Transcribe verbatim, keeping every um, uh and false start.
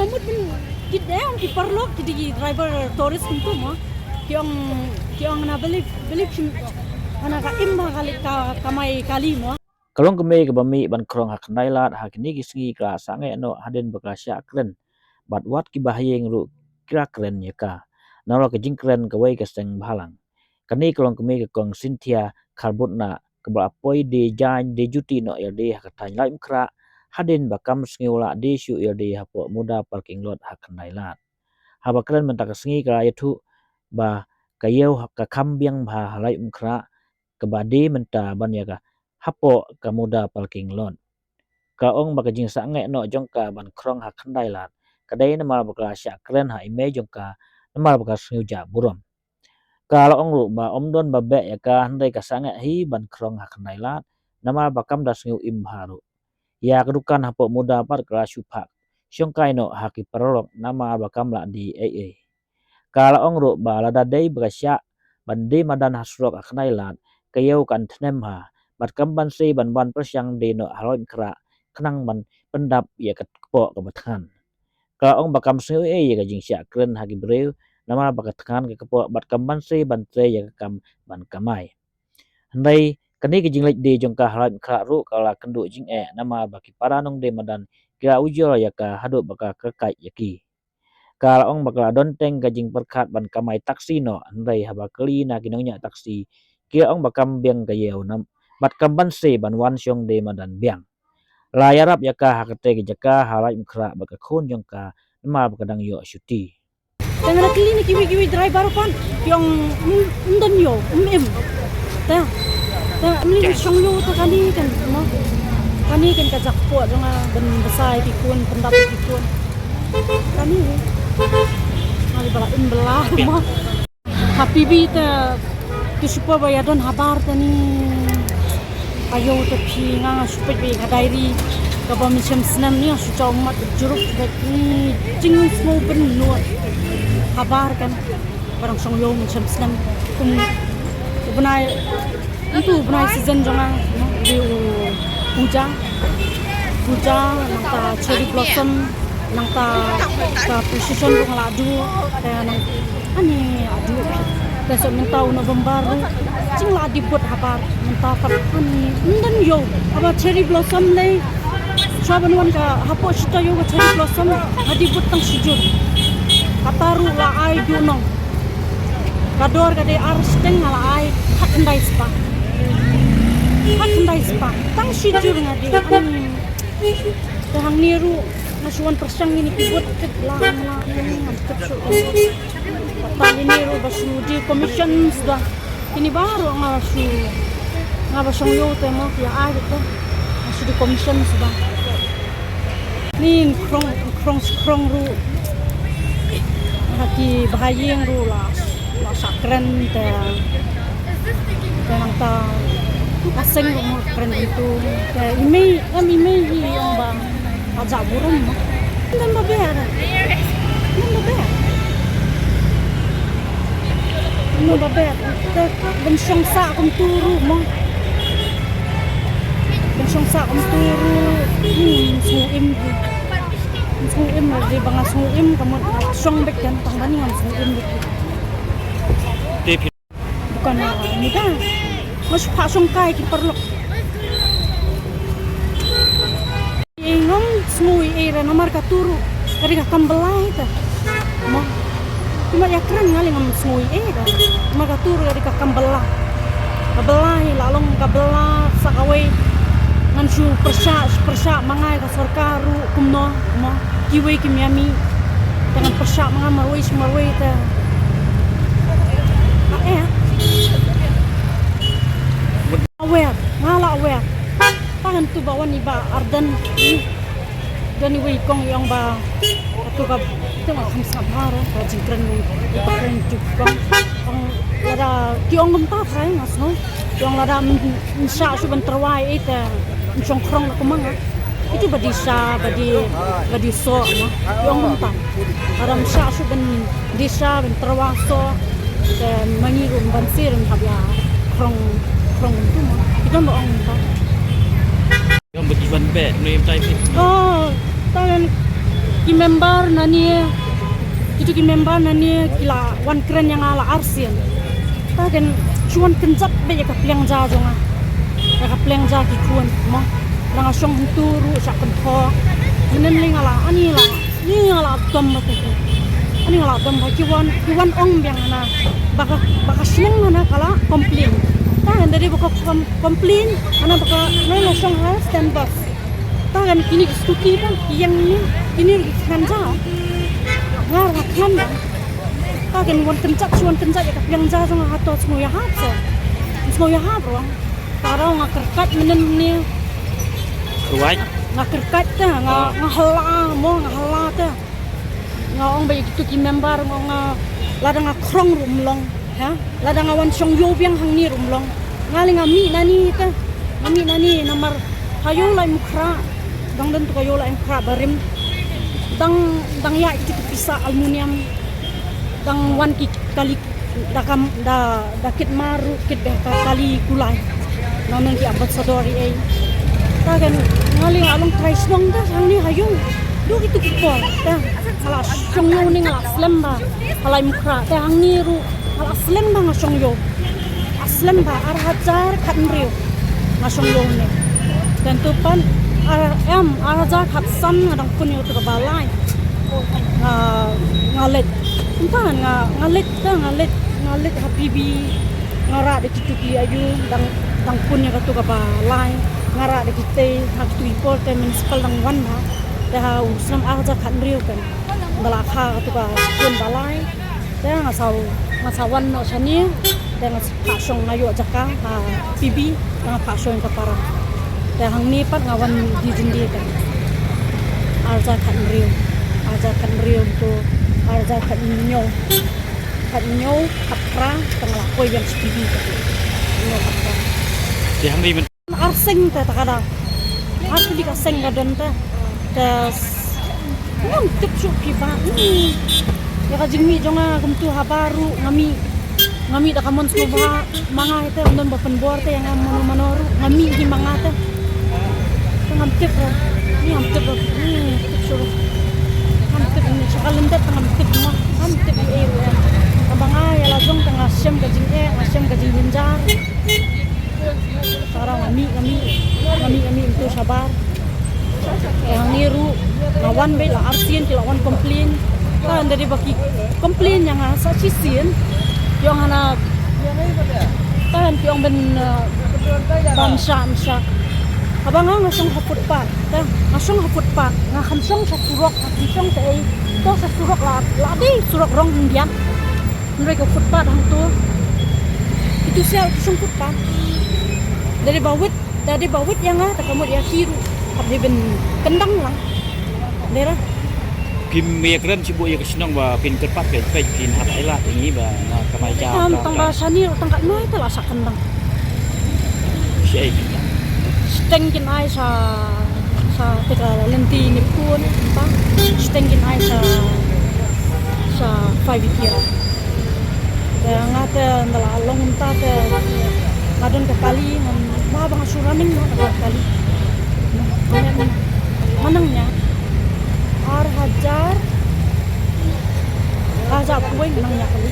Mut bin kit de ong ki paralok ki dei ki driver tourist kumtu mo. Ki ong, ki ong na beli, beli phim, ana ka im ba kali ka, kamai kali mo. Ka longkmie kaba mih ban khrong ha Khyndailad ha kine ki sngi ka la sangeh noh hadien ba ka la shah kren. Bad wat kiba ha ïing ruh ki la kren ïa ka. Namar ka jingkren kawei ka seng bhalang. Kane ka longkmie ka Kong Cynthia Kharbutna kaba la poi die jaiñ die juti noh ïalade ha ka thaiñ Laitumkhrah hadien ba kam sngew lah die shuh ïalade hapoh Muda parking lot ha Khyndailad. Haba kren mynta ka sngi ka la ïathuh ba ka ïew ka kham biang bha ha Laitumkhrah kaba die mynta ban ïa ka hapoh ka Muda parking lot. Ka ong ba ka jingsangeh noh jong ka ban khrong ha Khyndailad ka dei namar ba ka la shah kren ha i mei jong ka namar ba ka sngew jah burom. Ka la ong ruh ba ym don ba beh ïa ka hynrei ka sangeh hi ban khrong ha Khyndailad namar ba kam da sngew im bha ruh. Ïa ka dukan hapoh Muda pat ka la shu phah shongkai noh ha ki paralok namar ba kam lah die ei ei. Ka la ong ruh ba lada dei ba ka shah ban die madan ha surok ha Khyndailad ka ïew kan thnem ha bad kam banse ban wan pyrshang die noh ha Laitumkhrah khnang ban pyndap ïa ka kpoh kaba thngan. Ka la ong ba kam sngew ei ei ïa ka jingshah kren ha ki briew namar ba ka thngan ka kpoh bad kam banse ban trei ïa ka kam ban kamai. Hynrei kane ka jingleit die jong ka ha Laitumkhrah ruh ka la kynduh jingeh namar ba ki para nongdie madan ki la ujor ïa ka haduh ba ka kyrkait ïa ki. Ka la ong ba ka la don teng ka jingpyrkhat ban kamai taxi noh hynrei haba kylli na ki nongñiah taxi ki la ong ba kam biang ka ïew nam bad kam banse ban wan shong die madan biang. La ïarap ïa ka ha katei ka jaka ha Laitumkhrah bad ka khun jong ka namar ba ka dang ïoh shuti. Tang na kylli na kiwei kiwei driver pan ki ong ym don ïew ym im. Ta ta ym lei shong ïew ta kane kan mo. Kane kan ka jakpoh jong nga ban bsa ïa ki khun pyndap ïa ki khun. Kane nga ba la im bla mo. Ha P B te ki shu poi ba ïa don habar te ni. Ayo te phi nga nga shu peit ba ïa ka diary kaba mynshem snem ni nga shu jaw mat juruk ba ni jingsngew bynnud. Habar kan ba dang shong ïew mynshem snem kum u bnai. Ntu bnai season jong nga, no, dei u puja. Puja, nangta cherry blossom, nangta ka procession ruh nga la duh, te nang ani adu. Te shu mynta u November ruh jing la dei bud habar, mynta pat ani ym don ïew. Haba cherry blossom dei, shuwa ban wan ka hapoh shita ïew ka cherry blossom, nga dei bud tang shijur. Kata ruh la ai duh nong. Ka dor ka dei ar shiteng nga la ai khatkhyndai spah. Khatkhyndai spah. Tang shijur nga dei. Ani. Te hangne ruh nga shu wan pyrshang ïa kine ki bud kit la la ïa kine ngam tip shuh. Kata ïa kine ruh ba shu dei commission suda. Kine baroh nga shu, nga ba shong ïew te mo ki ïa ai te. Nga shu dei commission suda. Ni khrong khrong khrong ruh. Ha ki bha ïing ruh la la shah kren te. Te nangta ka seng ruh mo kren itu. Te i mei, em i mei i ong ba ka jah burom mo. Ym don ba beh. Ym don ba beh. Ym don ba beh. Te ban shong sah kumtu ruh mo. Ban shong sah kumtu ruh. Hmm, sngew im. Sngew im lagi ba nga sngew im ka mut nga la shong beit kan tang ba ni ngam sngew im beit. Bukan nga muda. Nga shu phah shongkai ki paralok. Ei ngam sngew ei ei re namar katu ruh ka dei ka kam bylla te. Mo. Kumba ïa kren nga lei ngam sngew ei ei re namar katu ruh ka dei ka kam bylla. Ka bylla hi la long ka bylla sa kawei ngan shu pyrshah shu pyrshah ma nga ïa ka sorkar ruh kumno mo kiwei kim ïa mih. Te ngan pyrshah ma nga marwei shi marwei te. Nga eh. Aware, nga la aware. Tang ngan tu ba wan i Bah Ardent. Don iwei i kong i ong ba tu ka tu nga kham sngap bha re ka jingkren i Bah Ardent tu kong. Ong lada ki ong kumta trai nga sngew. Ki ong lada men shah shu ban tyrwa ei te men shong khrong na kumang. Itu ba dei sha ba dei ba dei soh ma. Ki ong kumta. Lada men shah shu ban dei sha ban tyrwa soh. Te ma ngi ruh ban sir ban hap ïa khrong khrong tu ma. Ki don ba ong kumta. Yang bagi ban bet no im tai phi. Oh, tangan Ki member nane, kitu ki member nane ki la wan kren ïa nga la arsien. Ta kan shu wan kynjat beit ïa ka pliang ja jong nga. Ïa ka pliang ja ki khun mo. Nang shong hyntu ruh sha kynthok. Mynnin lei nga la, ani la, ni nga la dom ba ki. Ani nga la dom ba ki wan, ki wan ong biang na. Ba ka, ba ka shnong na ka la complain. Ta kan da dei ba ka com-, complain, ana ba ka nang la shong ha stand bus. Ta kan kine ki scooty ta, ki ïeng ne, kine ki khlem ja. Nga ruh nga khlem ba. Ta kan wan kynjat, shu wan kynjat ïa ka pliang ja jong nga, hato sngewbha hap sa. Sngewbha hap ruh. Ta ruh nga kyrkhat mynnin ne. Ruwai. Nga kyrkhat ta, nga, ah, nga hala mo, nga hala ta. Nga ong ba ïa kitu ki member nga ong nga lada nga khrong ruh ym long, ha? Lada nga wan shong ïew biang hangne ruh ym long. Nga lei nga mih nani te. Nga mih nani namar ha ïew Laitumkhrah. Dang don tu ka ïew Laitumkhrah barim. Dang, dang ïa kitu ki pisa aluminium. Dang wan ki kali da kam, da, da kit mar ruh kit beh ka kali kulai. Nang nang ki ambassador ei ei. Ta kan nga lei nga long trai shnong ta hangne ha ïew. Duk itu ki por ta nga la shong ïew ne nga la slem ba ha Laitumkhrah ta hangne ruh nga la slem ba nga shong ïew. Nga slem ba ar hajar khathynriew nga shong ïew ne. Te tu pat ar, em, ar hajar khatsan nga dang pun ïew tu kaba lai. Nga, nga leit. Kumta nga, nga leit ta, nga leit, nga leit ha P B. Nga rah da kitu ki aïu, dang, dang pun ïa katu kaba lai. Nga rah da kitei, ha kitu ki por te municipal dang wan ha. Te ha u snem ar hajar khathynriew kan. Da la kha katu ka pun ba lai. Te nga sa, nga sa wan noh shane. Te nga phah shong, nga ïoh jaka ha P B, te nga phah shong ka para. Te hangne pat nga wan die jingdie kan. Ar hajar khathynriew, ar hajar khathynriew tu, ar hajar khathynñiew, khathynñiew, khatphra, te nga la poi biang sha P B kan. Khathynñiew, khatphra. Te hangne Arseng te ta ka dang. Ar tylli ka seng ka don te. Te s-, ngam tip shuh phi ba. Hmm. Ïa ka jingmih jong nga kumtu haba ruh nga mih. Nga mih da ka mon sngewbha ma nga te, ym don ba pynbor te ïa nga mano mano ruh. Nga mih hi ma nga te. Te ngam tip ruh. Ni ngam tip ruh. Ni tip shuh ruh. Ngam tip ni sha ka lyndet te ngam tip mo. Ngam tip ei ei ruh ïa. Haba nga ïa la jong te nga shem ka jingeh, nga shem ka jingjynjar. Sara nga mih, nga mih, nga mih, nga mih mynta shabar. Te hangne ruh nga wan beit la arsien ki la wan complain. Te ynda dei ba ki complain ïa nga sa shisien. Ki ong hana, te ki ong ban, eh, ban shah, ban shah. Haba nga nga shong ha footpath, te nga shong ha footpath, nga kham shong sha surok, nga kham shong sha ei, to sha surok la, la dei surok rong hyndiat. Hynrei ka footpath hangto. Kitu sha ki shong footpath. Da dei ba wit, da dei ba wit ïa nga, te ka mut ïa ki ruh. Hap dei ban kyndang lang. Dei ra. Phim ïakren shibun ïa ka shnong ba phin kyrpad phi, phi phin hap ai lad ïa ngi ba nga kamai jam. Tang, tang ba shane ruh tang katno te la shah kyndang. Shei. Shteng kin ai sha, sha te ka lynti Neptune, ta. Shteng kin ai sha, sha five P R. Te nga te ynda la long mynta te nga don ka kali, ngam ba ba nga shu running na ka kali. Nga nang nia ar hajar, ar hajar poi nga nang nia kali.